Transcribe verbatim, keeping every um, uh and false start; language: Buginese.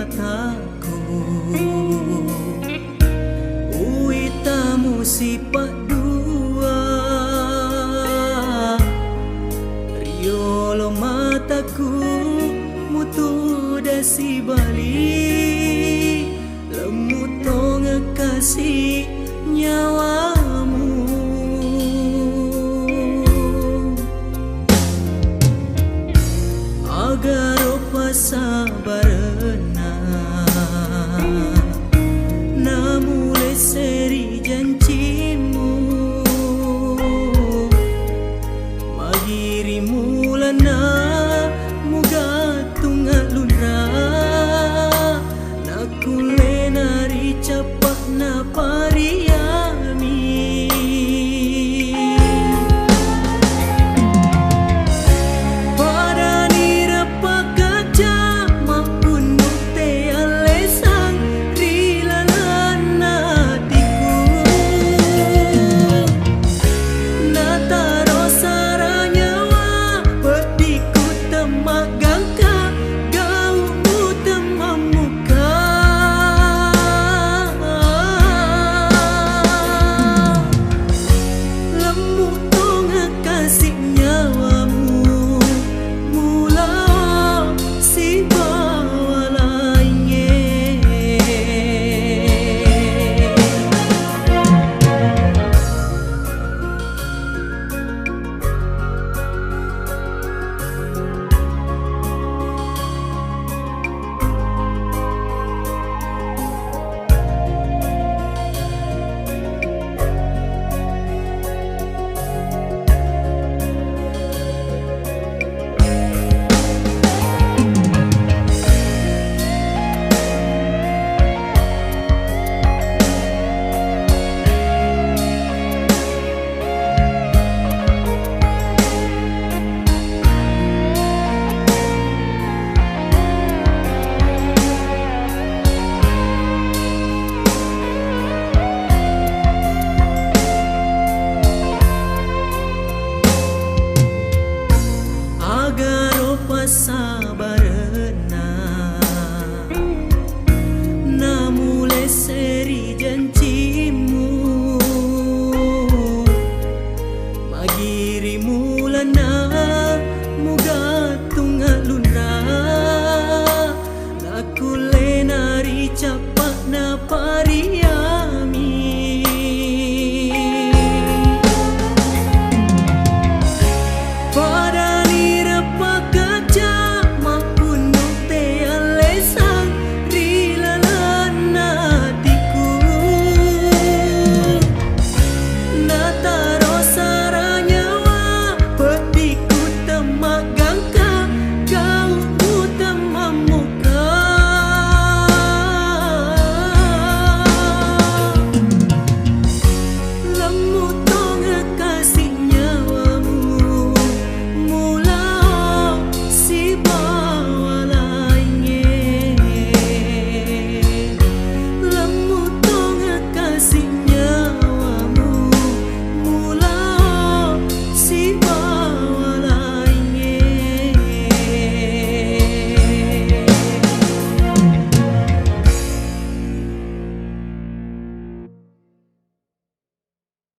Mataku uwitamu sipaddua, riolo mataku mutuda sibali, lemmu tongeng kasi nyawamu. Agaro passabarenna, namulesseri jancimu, magiri mulanna mugattung allunra, nakkullena ri cappa'na pariami. Padani reppakkaca mabunnu te allesang ri lalenna atiku. Nataro sara nyawa peddiku temmaggangka, gau'mu temmammuka. Lemmu tongeng kasi nyawamu, mula sibawa laingnge. Agaro passaba